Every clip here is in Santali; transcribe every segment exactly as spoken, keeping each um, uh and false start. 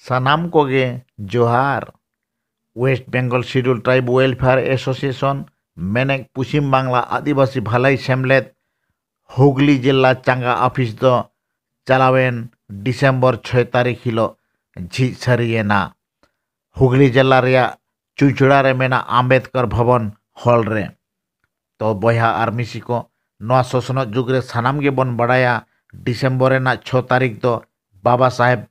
ᱥᱟᱱᱟᱢ ᱠᱚᱜᱮ ᱡᱚᱦᱟᱨ᱾ West Bengal Scheduled Tribe Welfare Association, ᱢᱮᱱᱮᱠ Paschim Bangla ᱟᱹᱫᱤᱵᱟᱹᱥᱤ ᱵᱷᱟᱹᱞᱟᱹᱭ ᱥᱮᱢᱞᱮᱫ, ᱦᱩᱜᱽᱞᱤ ᱡᱮᱞᱟ ᱪᱟᱸᱜᱟ ᱟᱹᱯᱷᱤᱥ ᱫᱚ ᱪᱟᱞᱟᱣᱮᱱ ᱰᱤᱥᱮᱢᱵᱚᱨ ᱪᱷᱚᱭ ᱛᱟᱹᱨᱤᱠᱷ ᱦᱤᱞᱳᱜ ᱡᱷᱤᱡ ᱥᱟᱹᱨᱤᱭᱮᱱᱟ᱾ ᱦᱩᱜᱽᱞᱤ ᱡᱮᱞᱟ ᱨᱮᱭᱟᱜ ᱪᱩᱸᱪᱩᱲᱟ ᱨᱮ ᱢᱮᱱᱟᱜ ᱟᱢᱵᱮᱫᱽᱠᱚᱨ ᱵᱷᱚᱵᱚᱱ ᱦᱚᱞ ᱨᱮ᱾ ᱛᱚ ᱵᱚᱭᱦᱟ ᱟᱨ ᱢᱤᱥᱤ ᱠᱚ, ᱱᱚᱣᱟ ᱥᱚᱥᱱᱚᱜ ᱡᱩᱜᱽ ᱨᱮ ᱥᱟᱱᱟᱢ ᱜᱮᱵᱚᱱ ᱵᱟᱲᱟᱭᱟ, ᱰᱤᱥᱮᱢᱵᱚᱨ ᱨᱮᱱᱟᱜ ᱪᱷᱚ ᱛᱟᱹᱨᱤᱠᱷ ᱫᱚ ᱵᱟᱵᱟ ᱥᱟᱦᱮᱵᱽ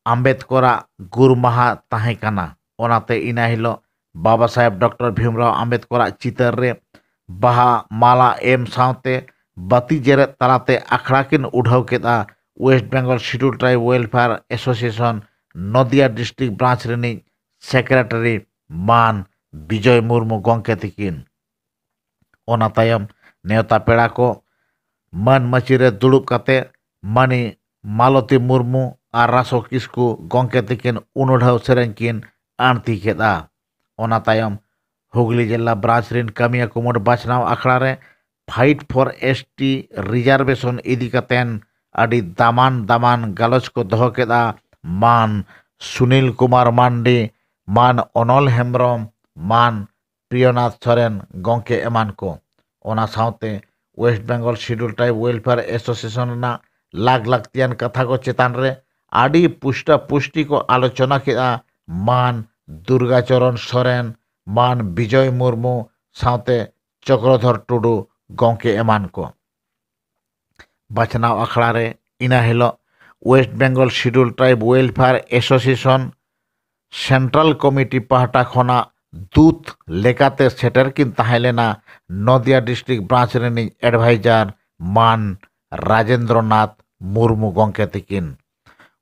ᱟᱢᱵᱮᱫᱽᱠᱚᱨᱟᱜ ᱜᱩᱨ ᱢᱟᱦᱟ ᱛᱟᱦᱮᱸ ᱠᱟᱱᱟ᱾ ᱚᱱᱟᱛᱮ ᱤᱱᱟᱹ ᱦᱤᱞᱳᱜ ᱵᱟᱵᱟ ᱥᱟᱦᱮᱵᱽ ᱰᱚᱠᱴᱚᱨ ᱵᱷᱤᱢᱨᱟᱣ ᱟᱢᱵᱮᱫᱽᱠᱚᱨᱟᱜ ᱪᱤᱛᱟᱹᱨ ᱨᱮ ᱵᱟᱦᱟ ᱢᱟᱞᱟ ᱮᱢ ᱥᱟᱶᱛᱮ ᱵᱟᱹᱛᱤ ᱡᱮᱨᱮᱫ ᱛᱟᱞᱟᱛᱮ ᱟᱠᱷᱲᱟ ᱠᱤᱱ ᱩᱰᱷᱟᱹᱣ ᱠᱮᱫᱼᱟ West Bengal Scheduled Tribe Welfare Association ᱱᱚᱫᱤᱭᱟ ᱰᱤᱥᱴᱨᱤᱠᱴ ᱵᱨᱟᱧᱪ ᱨᱤᱱᱤᱡ ᱥᱮᱠᱨᱮᱴᱟᱨᱤ ᱢᱟᱱ ᱵᱤᱡᱚᱭ ᱢᱩᱨᱢᱩ ᱜᱚᱢᱠᱮ ᱛᱤᱠᱤᱱ᱾ ᱚᱱᱟ ᱛᱟᱭᱚᱢ ᱱᱮᱣᱛᱟ ᱯᱮᱲᱟ ᱠᱚ ᱢᱟᱹᱱ ᱢᱟᱹᱪᱤ ᱨᱮ ᱫᱩᱲᱩᱵ ᱠᱟᱛᱮ ᱢᱟᱹᱱᱤ ᱢᱟᱞᱚᱛᱤ ᱢᱩᱨᱢᱩ ᱟᱨ ᱨᱟᱥᱚ ᱠᱤᱥᱠᱩ ᱜᱚᱢᱠᱮ ᱛᱤᱠᱤᱱ ᱩᱱᱩᱰᱷᱟᱹᱣ ᱥᱮᱨᱮᱧ ᱠᱤᱱ ᱟᱬᱛᱤ ᱠᱮᱫᱼᱟ᱾ ᱚᱱᱟ ᱛᱟᱭᱚᱢ ᱦᱩᱜᱽᱞᱤ ᱡᱮᱞᱟ ᱵᱨᱟᱧᱪ ᱨᱤᱱ ᱠᱟᱹᱢᱤᱭᱟᱹ ᱠᱩᱢᱩᱴ ᱵᱟᱪᱷᱱᱟᱣ ᱟᱠᱷᱲᱟ ᱨᱮ Fight for S T reservation ᱤᱫᱤ ᱠᱟᱛᱮᱱ ᱟᱹᱰᱤ ᱫᱟᱢᱟᱱ ᱫᱟᱢᱟᱱ ᱜᱟᱞᱚᱪ ᱠᱚ ᱫᱚᱦᱚ ᱠᱮᱫᱼᱟ ᱢᱟᱱ ᱥᱩᱱᱤᱞ ᱠᱩᱢᱟᱨ ᱢᱟᱱᱰᱤ, ᱢᱟᱱ ᱚᱱᱚᱞ ᱦᱮᱢᱵᱨᱚᱢ, ᱢᱟᱱ ᱯᱨᱤᱭᱚᱱᱟᱛᱷ ᱥᱚᱨᱮᱱ ᱜᱚᱢᱠᱮ ᱮᱢᱟᱱ ᱠᱚ᱾ ᱚᱱᱟ ᱥᱟᱶᱛᱮ West Bengal Scheduled Tribe Welfare Association ᱨᱮᱱᱟᱜ ᱞᱟᱠ ᱞᱟᱹᱠᱛᱤᱭᱟᱱ ᱠᱟᱛᱷᱟ ᱠᱚ ᱪᱮᱛᱟᱱ ᱨᱮ ᱟᱹᱰᱤ ᱯᱩᱥᱴᱟ ᱯᱩᱥᱴᱤ ᱠᱚ ᱟᱞᱳᱪᱚᱱᱟ ᱠᱮᱫᱼᱟ ᱢᱟᱱ ᱫᱩᱨᱜᱟᱪᱚᱨᱚᱱ ᱥᱚᱨᱮᱱ, ᱢᱟᱱ ᱵᱤᱡᱚᱭ ᱢᱩᱨᱢᱩ ᱥᱟᱶᱛᱮ ᱪᱚᱠᱨᱚᱫᱷᱚᱨ ᱴᱩᱰᱩ ᱜᱚᱢᱠᱮ ᱮᱢᱟᱱ ᱠᱚ᱾ ᱵᱟᱪᱷᱱᱟᱣ ᱟᱠᱷᱲᱟ ᱨᱮ ᱤᱱᱟᱹ ᱦᱤᱞᱳᱜ West Bengal Scheduled Tribe Welfare Association Central Committee ᱯᱟᱦᱴᱟ ᱠᱷᱚᱱᱟᱜ ᱫᱩᱛ ᱞᱮᱠᱟᱛᱮ ᱥᱮᱴᱮᱨ ᱠᱤᱱ ᱛᱟᱦᱮᱸ ᱞᱮᱱᱟ ᱱᱚᱫᱤᱭᱟ ᱰᱤᱥᱴᱨᱤᱠᱴ ᱵᱨᱟᱧᱪ ᱨᱤᱱᱤᱡ ᱮᱰᱵᱷᱟᱭᱡᱟᱨ ᱢᱟᱱ ᱨᱟᱡᱮᱱᱫᱨᱚᱱᱟᱛᱷ ᱢᱩᱨᱢᱩ ᱜᱚᱢᱠᱮ ᱛᱤᱠᱤᱱ᱾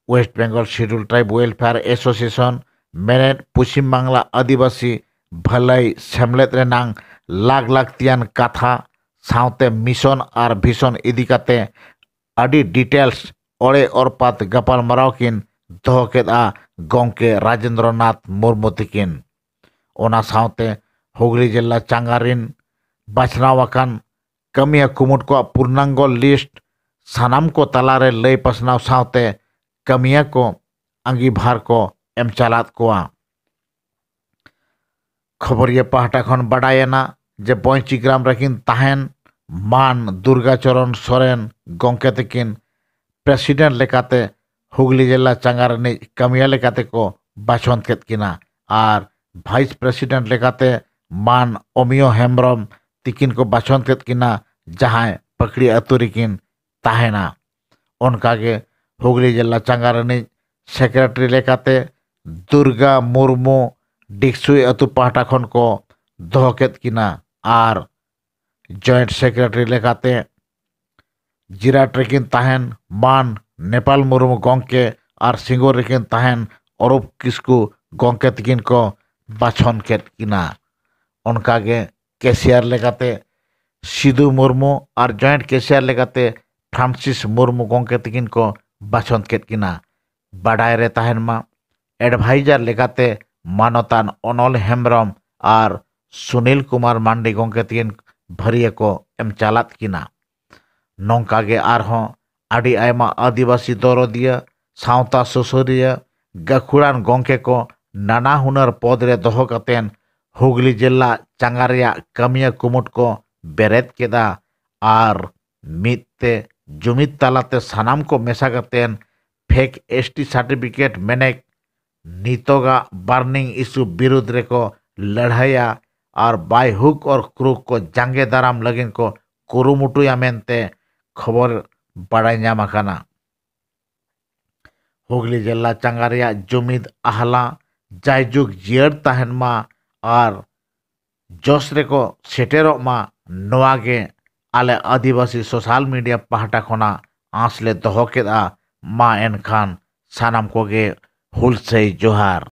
West Bengal Scheduled Tribe Welfare Association ᱢᱮᱱᱮᱫ ᱯᱚᱪᱷᱤᱢ ᱵᱟᱝᱞᱟ ᱟᱹᱫᱤᱵᱟᱹᱥᱤ ᱵᱷᱟᱹᱞᱟᱹᱭ ᱥᱮᱢᱞᱮᱫ ᱨᱮᱱᱟᱝ ᱞᱟᱠ ᱞᱟᱹᱠᱛᱤᱭᱟᱱ ᱠᱟᱛᱷᱟ ᱥᱟᱶᱛᱮ mission ᱟᱨ vision ᱤᱫᱤ ᱠᱟᱛᱮ ᱟᱹᱰᱤ details ᱚᱲᱮ ᱚᱨᱯᱟᱛ ᱜᱟᱯᱟᱞᱢᱟᱨᱟᱣ ᱠᱤᱱ ᱫᱚᱦᱚ ᱠᱮᱫᱼᱟ ᱜᱚᱢᱠᱮ ᱨᱟᱡᱮᱱᱫᱨᱚᱱᱟᱛᱷ ᱢᱩᱨᱢᱩ ᱛᱤᱠᱤᱱ᱾ ᱚᱱᱟ ᱥᱟᱶᱛᱮ ᱦᱩᱜᱽᱞᱤ ᱡᱮᱞᱟ ᱪᱟᱸᱜᱟ ᱨᱤᱱ ᱵᱟᱪᱷᱱᱟᱣ ᱟᱠᱟᱱ ᱠᱟᱹᱢᱤᱭᱟᱹ ᱠᱩᱢᱩᱴ ᱠᱚᱣᱟᱜ ᱯᱩᱨᱱᱟᱝᱜᱚ list ᱥᱟᱱᱟᱢ ᱠᱚ ᱛᱟᱞᱟᱨᱮ ᱞᱟᱹᱭ ᱯᱟᱥᱱᱟᱣ ᱥᱟᱶᱛᱮ ᱠᱟᱹᱢᱤᱭᱟᱹ ᱠᱚ ᱟᱸᱜᱤᱵᱷᱟᱨ ᱠᱚ ᱮᱢ ᱪᱟᱞᱟᱫ ᱠᱚᱣᱟ᱾ ᱠᱷᱚᱵᱚᱨᱤᱭᱟᱹ ᱯᱟᱦᱴᱟ ᱠᱷᱚᱱ ᱵᱟᱰᱟᱭᱮᱱᱟ ᱡᱮ ᱵᱚᱸᱭᱪᱤ ᱜᱨᱟᱢ ᱨᱮᱠᱤᱱ ᱛᱟᱦᱮᱱ ᱢᱟᱱ ᱫᱩᱨᱜᱟᱪᱚᱨᱚᱱ ᱥᱚᱨᱮᱱ ᱜᱚᱢᱠᱮ ᱛᱟᱹᱠᱤᱱ ᱯᱨᱮᱥᱤᱰᱮᱱᱴ ᱞᱮᱠᱟᱛᱮ ᱦᱩᱜᱽᱞᱤ ᱡᱮᱞᱟ ᱪᱟᱸᱜᱟ ᱨᱤᱱᱤᱡ ᱠᱟᱹᱢᱤᱭᱟᱹ ᱞᱮᱠᱟᱛᱮ ᱠᱚ ᱵᱟᱪᱷᱚᱱ ᱠᱮᱫ ᱠᱤᱱᱟ ᱟᱨ ᱵᱷᱟᱭᱤᱥ ᱯᱨᱮᱥᱤᱰᱮᱱᱴ ᱞᱮᱠᱟᱛᱮ ᱢᱟᱱ ᱚᱢᱤᱭᱚ ᱦᱮᱢᱵᱨᱚᱢ ᱛᱤᱠᱤᱱ ᱠᱚ ᱵᱟᱪᱷᱚᱱ ᱠᱮᱫ ᱠᱤᱱᱟ, ᱡᱟᱦᱟᱸᱭ ᱯᱟᱠᱲᱤ ᱟᱹᱛᱩ ᱨᱮᱠᱤᱱ ᱛᱟᱦᱮᱱᱟ᱾ ᱚᱱᱠᱟᱜᱮ ᱦᱩᱜᱽᱞᱤ ᱡᱮᱞᱟ ᱪᱟᱸᱜᱟ ᱨᱤᱱᱤᱡ ᱥᱮᱠᱨᱮᱴᱟᱨᱤ ᱞᱮᱠᱟᱛᱮ ᱫᱩᱨᱜᱟ ᱢᱩᱨᱢᱩ ᱰᱤᱠᱥᱩᱭ ᱟᱹᱛᱩ ᱯᱟᱦᱴᱟ ᱠᱷᱚᱱ ᱠᱚ ᱫᱚᱦᱚ ᱠᱮᱫ ᱠᱤᱱᱟ ᱟᱨ ᱡᱚᱭᱮᱱᱴ ᱥᱮᱠᱨᱮᱴᱟᱨᱤ ᱞᱮᱠᱟᱛᱮ ᱡᱤᱨᱟᱴ ᱨᱮᱠᱤᱱ ᱛᱟᱦᱮᱱ ᱢᱟᱱ ᱱᱮᱯᱟᱞ ᱢᱩᱨᱢᱩ ᱜᱚᱢᱠᱮ ᱟᱨ ᱥᱤᱸᱜᱩᱨ ᱨᱮᱠᱤᱱ ᱛᱟᱦᱮᱱ ᱚᱨᱩᱯ ᱠᱤᱥᱠᱩ ᱜᱚᱢᱠᱮ ᱛᱤᱠᱤᱱ ᱠᱚ ᱵᱟᱪᱷᱚᱱ ᱠᱮᱫ ᱠᱤᱱᱟ᱾ ᱚᱱᱠᱟᱜᱮ ᱠᱮᱥᱤᱭᱟᱨ ᱞᱮᱠᱟᱛᱮ ᱥᱤᱫᱩ ᱢᱩᱨᱢᱩ ᱟᱨ ᱡᱚᱭᱮᱱᱴ ᱠᱮᱥᱤᱭᱟᱨ ᱞᱮᱠᱟᱛᱮ ᱯᱷᱨᱟᱱᱥᱤᱥ ᱢᱩᱨᱢᱩ ᱜᱚᱢᱠᱮ ᱛᱤᱠᱤᱱ ᱠᱚ ᱵᱟᱪᱷᱚᱱ ᱠᱮᱫ ᱠᱤᱱᱟ᱾ ᱵᱟᱰᱟᱭ ᱨᱮ ᱛᱟᱦᱮᱱ ᱢᱟ, ᱮᱰᱵᱷᱟᱭᱡᱟᱨ ᱞᱮᱠᱟᱛᱮ ᱢᱟᱱᱚᱛᱟᱱ ᱚᱱᱚᱞ ᱦᱮᱢᱵᱨᱚᱢ ᱟᱨ ᱥᱩᱱᱤᱞ ᱠᱩᱢᱟᱨ ᱢᱟᱱᱰᱤ ᱜᱚᱢᱠᱮ ᱛᱤᱠᱤᱱ ᱵᱷᱟᱹᱨᱤᱭᱟᱹ ᱠᱚ ᱮᱢ ᱪᱟᱞᱟᱫ ᱠᱤᱱᱟ᱾ ᱱᱚᱝᱠᱟ ᱜᱮ ᱟᱨᱦᱚᱸ ᱟᱹᱰᱤ ᱟᱭᱢᱟ ᱟᱹᱫᱤᱵᱟᱹᱥᱤ ᱫᱚᱨᱚᱫᱤᱭᱟᱹ, ᱥᱟᱶᱛᱟ ᱥᱩᱥᱟᱹᱨᱤᱭᱟᱹ, ᱜᱟᱹᱠᱷᱩᱲᱟᱱ ᱜᱚᱢᱠᱮ ᱠᱚ ᱱᱟᱱᱟ ᱦᱩᱱᱟᱹᱨ ᱯᱚᱫᱽ ᱨᱮ ᱫᱚᱦᱚ ᱠᱟᱛᱮᱱ ᱦᱩᱜᱽᱞᱤ ᱡᱮᱞᱟ ᱪᱟᱸᱜᱟ ᱨᱮᱭᱟᱜ ᱠᱟᱹᱢᱤᱭᱟᱹ ᱠᱩᱢᱩᱴ ᱠᱚ ᱵᱮᱨᱮᱫ ᱠᱮᱫᱟ ᱟᱨ ᱢᱤᱫ ᱛᱮ ᱡᱩᱢᱤᱫ ᱛᱟᱞᱟᱛᱮ ᱥᱟᱱᱟᱢ ᱠᱚ ᱢᱮᱥᱟ ᱠᱟᱛᱮᱱ ᱯᱷᱮᱠ ᱮᱥ ᱴᱤ ᱥᱟᱨᱴᱤᱯᱷᱤᱠᱮᱴ ᱢᱮᱱᱮᱠ ᱱᱤᱛᱚᱜᱟᱜ ᱵᱟᱨᱱᱤᱝ ᱤᱥᱩ ᱵᱤᱨᱩᱫᱽ ᱨᱮᱠᱚ ᱞᱟᱹᱲᱦᱟᱹᱭᱟ ᱟᱨ ᱵᱟᱭ ᱦᱩᱠ ᱚᱨ ᱠᱨᱩᱠ ᱠᱚ ᱡᱟᱸᱜᱮ ᱫᱟᱨᱟᱢ ᱞᱟᱹᱜᱤᱫ ᱠᱚ ᱠᱩᱨᱩᱢᱩᱴᱩᱭᱟ ᱢᱮᱱᱛᱮ ᱠᱷᱚᱵᱚᱨ ᱵᱟᱲᱟᱭ ᱧᱟᱢ ᱟᱠᱟᱱᱟ᱾ ᱦᱩᱜᱽᱞᱤ ᱡᱮᱞᱟ ᱪᱟᱸᱜᱟ ᱨᱮᱭᱟᱜ ᱡᱩᱢᱤᱫ ᱟᱦᱞᱟ ᱡᱟᱭᱡᱩᱜᱽ ᱡᱤᱭᱟᱹᱲ ᱛᱟᱦᱮᱱ ᱢᱟ ᱟᱨ ᱡᱚᱥ ᱨᱮᱠᱚ ᱥᱮᱴᱮᱨᱚᱜ ᱢᱟ, ᱱᱚᱣᱟ ᱜᱮ ᱟᱞᱮ ᱟᱹᱫᱤᱵᱟᱹᱥᱤ ᱥᱳᱥᱟᱞ ᱢᱤᱰᱤᱭᱟ ᱯᱟᱦᱴᱟ ᱠᱷᱚᱱᱟᱜ ᱟᱸᱥ ᱞᱮ ᱫᱚᱦᱚ ᱠᱮᱫᱼᱟ᱾ ᱢᱟ ᱮᱱᱠᱷᱟᱱ ᱥᱟᱱᱟᱢ ᱠᱚᱜᱮ ᱦᱩᱞᱥᱟᱹᱭ ᱡᱚᱦᱟᱨ᱾